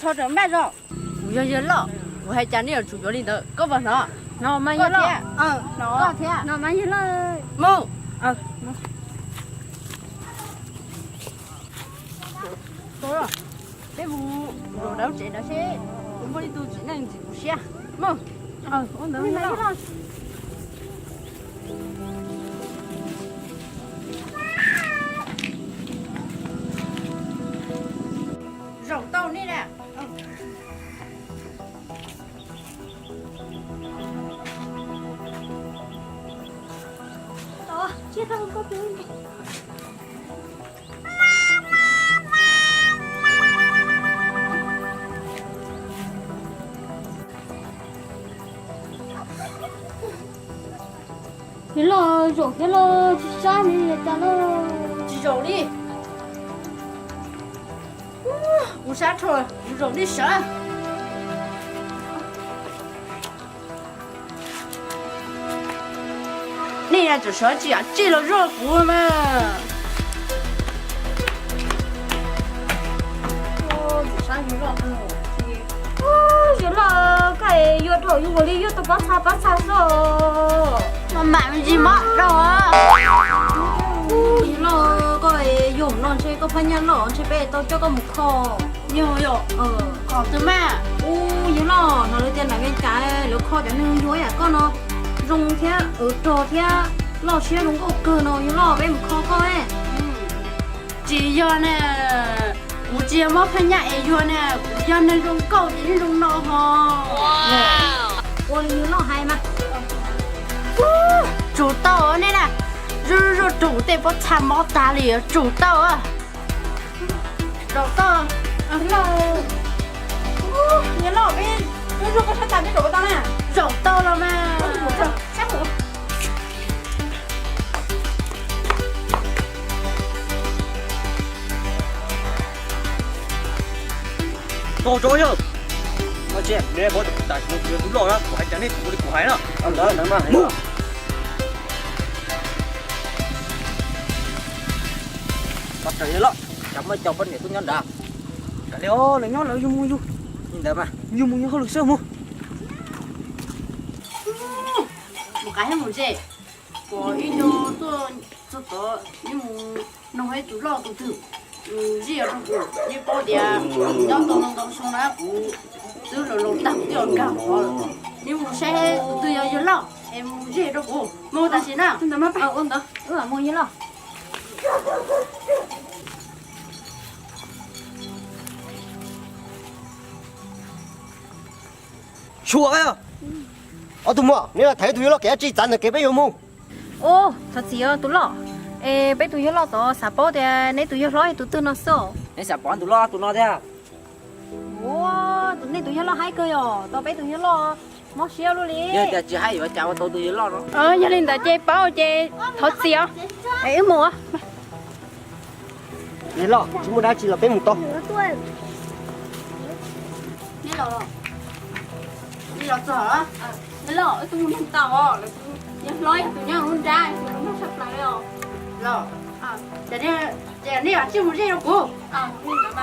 Tho rau npaj zog. Kuv yog yawg loj, kuv hais cas nej yuav tsum yuav li ntawd. Koj puas hnov? Hnov mas yawg loj. Koj thiab. Hnov mas yawg loj. Mus. Peb mus zaum dab tsev ntawd seb puas muaj ib tug txiv neej ntxim kuv siab. Mus. Ua ntawd yawg loj. Zaum tau nej na. Yawg loj, zaum thiab los tsis sab li cas los. Tsis zaum li. Kuv sab dhau, kuv zaum nej sawv. Nej tseem sawv tsis yam tsij los zoj kuv mas. Yawg loj, koj yuav dhau yus ua li yuav tau pob txha pob txha xwb. Mam mam ntsis mov dhau. Yawg loj, koj yuav mus no ntshe koj phaj nyaj loj ntshe peb tau coj koj mus kho. Yog yog. Kho twg mas? Ub, yawg loj, no lawv tias nram Vias Cas lawv kho cov neeg yuag yam koj no zoo thiab rog thiab loj siab zoo nkauj kawg no, yawg loj, peb mus kho koj. Tsis yog na, kuv tsis yog mob phaj nyaj es yuag na, kuv yog neeg zoo nkauj ces yeej zoo no ho. Ua li yawg loj hais mas. Tsum tau nej na, zuj zuj rau kuv tej pob txha mob tag li, tsum tau. Zaum tau. Yawg loj, peb zuj zuj koj sab tas peb zaum tau na. Zaum tau los mas. Tos tso yawg. Tos tso, nej pov tus tas no kuv yog tus loj na, kuv hais cas nej tus li kuv hais na. Ntawd ntawd mas. Pov tsawg yawg loj, cas muaj cov poj niam tuaj nyob nrad. Kav liam, lawv nyob lawv, yus mus yus. Li ntawd mas yus mus yus hauj lwm xwb mus. Mus qav thiab mus ze, pom ib co tuaj txog tod, neb mus noog ib tus loj tus twg, zij rau kuv, neb paub tias nyob tau ntau ntau xyoo na kuv twb laus laus tag kuv twb yuav nkag qhov lawm. Neb mus saib tus twg yog yawg loj es mus zij rau kuv, mus tam sim na. Ua ntawd, wb mam mus yawg loj. Xyuas, ob tug muam, neb los tham ib tug yawg loj kev dab tsi, txav ntawm kev peb yuav mus. Ub, thov txim os tus loj, es peb tus yawg loj tod xav paub tias neb tus yawg hlob yog tus twg no xwb. Neb xav paub tus loj tus no thiab? Ua, nej tus yawg loj haib kawg yom, tau peb tus yawg loj mob siab luaj li. Yog tias tsis haib yuav cas ua tau tus yawg loj no. Yog li ntawd ces paub ces thov txim os. Es wb mus. Yawg loj, tsis muaj dab tsi los peb mus tod. Neb los txog los? Yawg loj, wb twb mus nug tau os, yawg hlob yog tus nyob lub nrab, tus nyob tshaj plaws li os. Los, ces nej mam tsij mus zij rau kuv.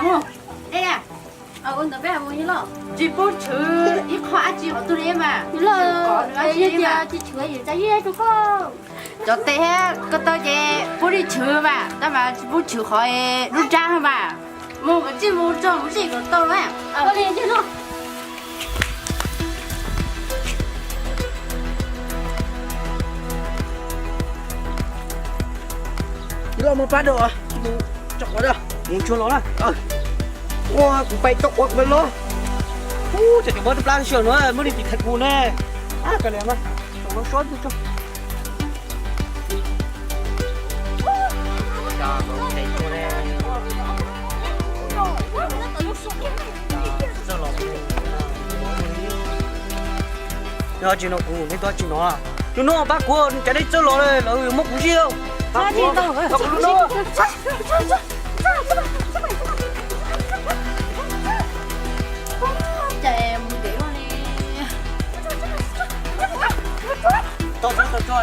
Mus, dej. Ua ntawd peb mus yawg loj. Tsis pub tshwv ib qho dab tsi qhov twg li mas. Yawg loj, yog tias tsis tshwv yus tsa yij rau koj. Cov tes thiab ko taw ces pub li tshwv mas, tab mas tsis pub tshwv qhov lub nrab mas. Mus kom tsij mus txog mus zij kom tau na. Yawg loj, mus pab dua, mus tso quav, mus tsuag los na. Ua kuv pais tso quav kuv pais los. Ub, cov cov mob tub plab xyuas no muab li tiv thaiv kuv ne. Kav liam mas, tso no suab twg tso. Yog tsis no kuv, nej tuaj tsis no. Tus no pab kuv, cas nej txawj los lawm, muab kuv zij. Pab kuv, pab kuv lub no. Cas mus ntev ua li. Tau txog tau tso,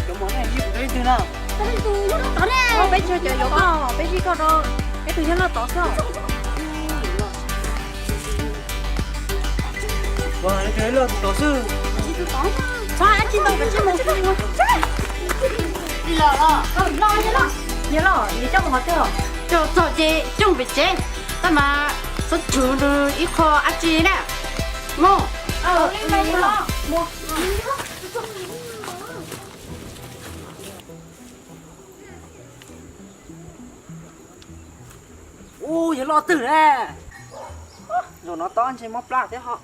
cov muam nej zij kuv rau ib tug na. Peb tsis cov yuav koj, peb zij koj rau peb tus yawg loj tod xwb. Ua, lawv tseem los tus tod xwb. Tsis tus tod, txhob dab tsi ntau pem tsis mus. Los los, los, yog los, yog los, yog coj mus qhov twg? Coj txog ces coj pem tsev, tab mas txhob tshuav nws ib qho dab tsi na. Mus. Ub, yawg loj twg ne? Zaum no tob ntshe mob plab thiab ho.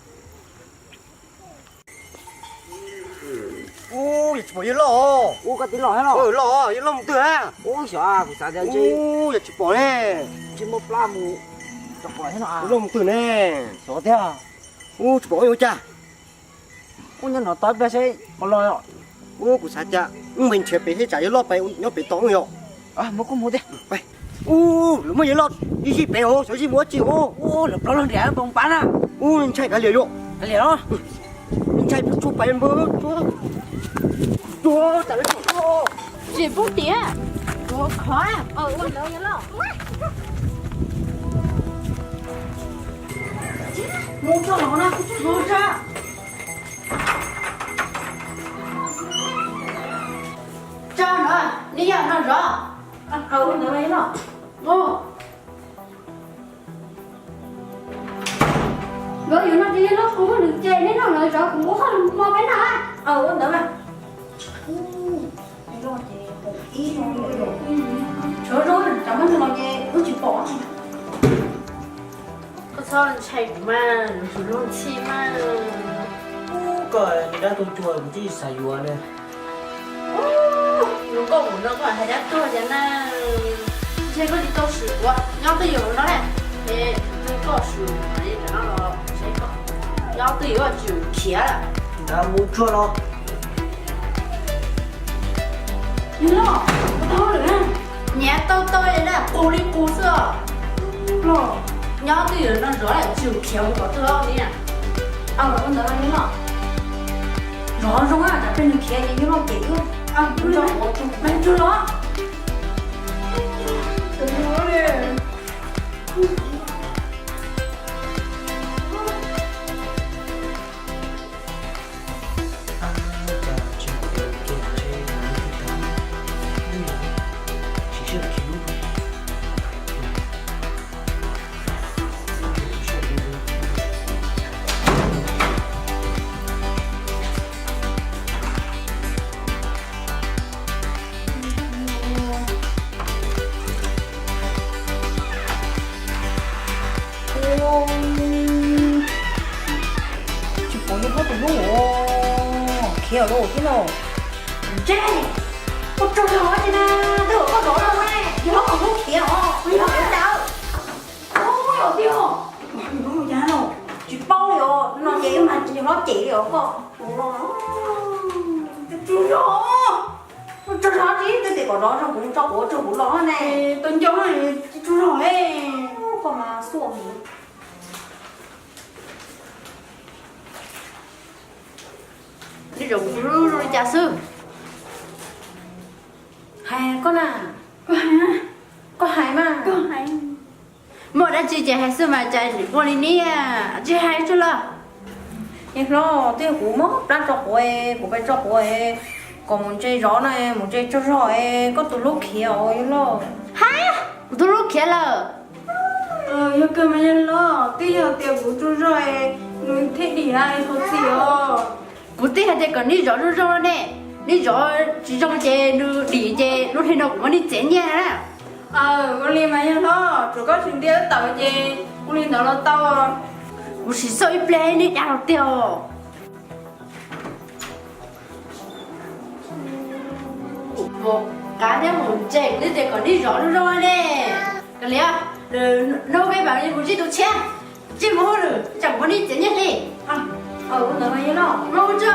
Ub, yog tsis pom yawg loj os. Ub, koj tij laug thiab los? Loj, yawg loj mus twg a? Ub, xyov kuv xav tias ntshe, ub, yog tsis pom ne. Ntshe mob plab mus rau qhov thiab no. Yawg loj mus twg ne? Xyov thiab. Ub, tsis pom ua cas. Ub, nyob no tos ib pliag seb puas los. Ub, kuv xav tias wb npaj nrhiav pem seb tsam yawg loj pem nyob pem tod yom. Mus kuj mus tiag. Ub, lawv muaj yawg loj ib zij pem os, xyov zij mus ua tsi os. Ub, lawv plaub leeg nrhiav npoo pab na. Ub, ntshai kav liam yom. Kav liam los. Ntshai tsuag pem npawg tsuag. Tsuag tas lawv tsis pub tiag. Tsuag khov. Ua ntawd yawg loj. Mus tsuag los na, kuv tsuag tsuag. Tso na, neb yog no zov. Ua ntawd yawg loj. Nkawd yuav no ces yawg loj kuv muab nws ces neb noj lawv zov kuv ua hmo peb noj. Ua ntawd mas. Tshuav zoo, tsam muab nws los ces wb tsis pom. Koj txhob ntshai kuv mas, kuv lub ntxhi mas. Koj dab tuag cuag kuv twb xav yuav ne. Zoo nkauj mus no koj hais dab tuag cas na. Ntshe koj tsis tau swm kuv, nyob twj ywm no na. Es koj swm li no los ntshe koj nyob twj ywm tsis khiav lawm. Nrad mus tsuag los. Yawg loj, tau lawm na. Nyiav tau tau li na, qus li qus xwb os. Los, nyob twj ywm no zov lawm tsis khiav mus qhov twg li na. Ua ntawd yawg loj. Zov zoo na, tsam peb nws khiav ces yawg loj cem wb. Tsuag los. Tsis pom yawg hlob tus hlub os, khiav lawm thiab no. Ntsej, koj tsaug zog ces na, twb kom koj zov los ne, yawg hlob tus hlub khiav os, yawg hlob daw. Ub, yog tiag, yawg hlob mus cas no, tsis paub li os, no ces mas yawg hlob cem li os koj. Tsaug zog, tsaug zog tsis twb tias kom zov zoo kuv tso quav tsaug kuv los ne. Tau nco tsis tsaug zog li. Koj mas xuaj heev. Neb zaum kuv hlub zoo li cas xwb. Hais koj na. Koj hais mas. Muaj dab tsi ces hais xwb mas cas ua li niaj tsis hais tsuj los. Yawg hlob, twb yog kuv mob plab tso quav, kuv pais tso quav kom mus ntse zov no, mus ntse tsaug zog, koj tus hlub khiav os yawg hlob. Ha, kuv tus hlub khiav lawm. Yog kawg mas yawg hlob, twb yog tias kuv tsaug zog nws thiaj dim thov txim os. Kuv twb hais tias kom neb zov zoo zoo ne, neb zov tsis zoo ces nws dim ces lub hli no kuv muab neb txiav nyiaj na. Ua li mas yawg hlob, tsuav koj tsis ntiab tawm ces ua li ntawd los tau. Kuv sim xauj ib pliag neb dav los tiag os. Mus qav thiab mus ntse, kuv twb tias kom neb zov zoo zoo ne. Kav liam, hnub peb mam li mus zij tus tshiab, zij mus hauj lwm tsam kuv muab neb txiav nyiaj hli. Ua ntawd mas yawg hlob, mus tso.